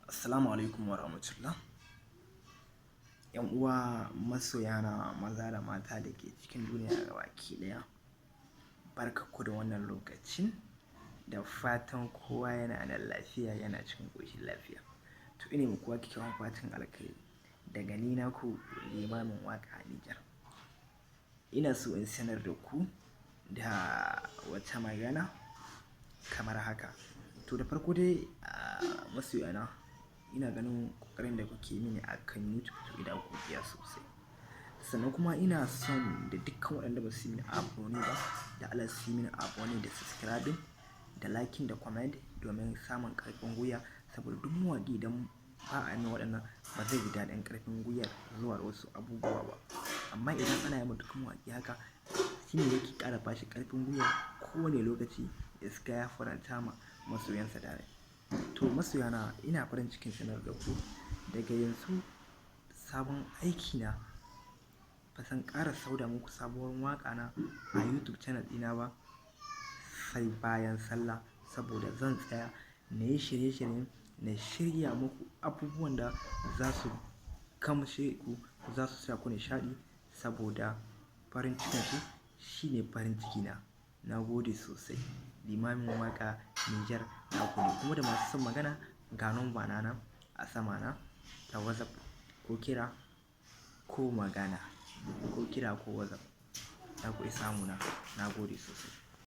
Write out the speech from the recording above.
Assalamu alaikum wa rahmatullah. 'Yan uwa masoyana maza da mata da ke cikin duniya gabaki ɗaya. Barkanku da wannan lokacin, da fatan kowa yana nan lafiya, yana cikin ƙoshin lafiya. To, ina muku kowa kyakkyawan fatan alkhairi. Daga ni naku Limamin Waƙa Nijar. Ina so in sanar da ku da wata magana kamar haka. To, da farko dai, masoyana, ina ganin ƙoƙarin da kuke mini a kan YouTube, to ina godiya sosai. Sannan kuma ina son da dukkan waɗanda ba su yi mini abone ba, da Allah su yi mini abone da subscribing da liking da comment domin samun ƙarfin gwiwa. Saboda duk mawaƙi idan ba a yi mai waɗannan, ba zai ji daɗin ƙarfin gwiwar zuwa wasu abubuwa ba. Amma idan ana yi ma duk mawaƙi haka, shine yake ƙara bashi ƙarfin gwiwa kowane lokaci ya ga ya faranta ma masoyansa da rai. To, masoyana, ina farin cikin sanar da ku, daga yanzu sabon aikina, ba zan ƙara sauda muku sabuwar waƙa na a YouTube channel ɗina ba sai bayan sallah. Saboda zan tsaya na yi shirye-shiryen na shirya muku abubuwan da za su gamshe ku, za su sa ku nishaɗi. Saboda farin cikin ku shine farin cikina. Na gode sosai. Limamin Waƙa Nijar naku ne. Kuma da masu son magana, ga number na nan a sama na ta WhatsApp, ko kira ko magana, ko kira ko WhatsApp, za ku iya samu na. Na gode sosai.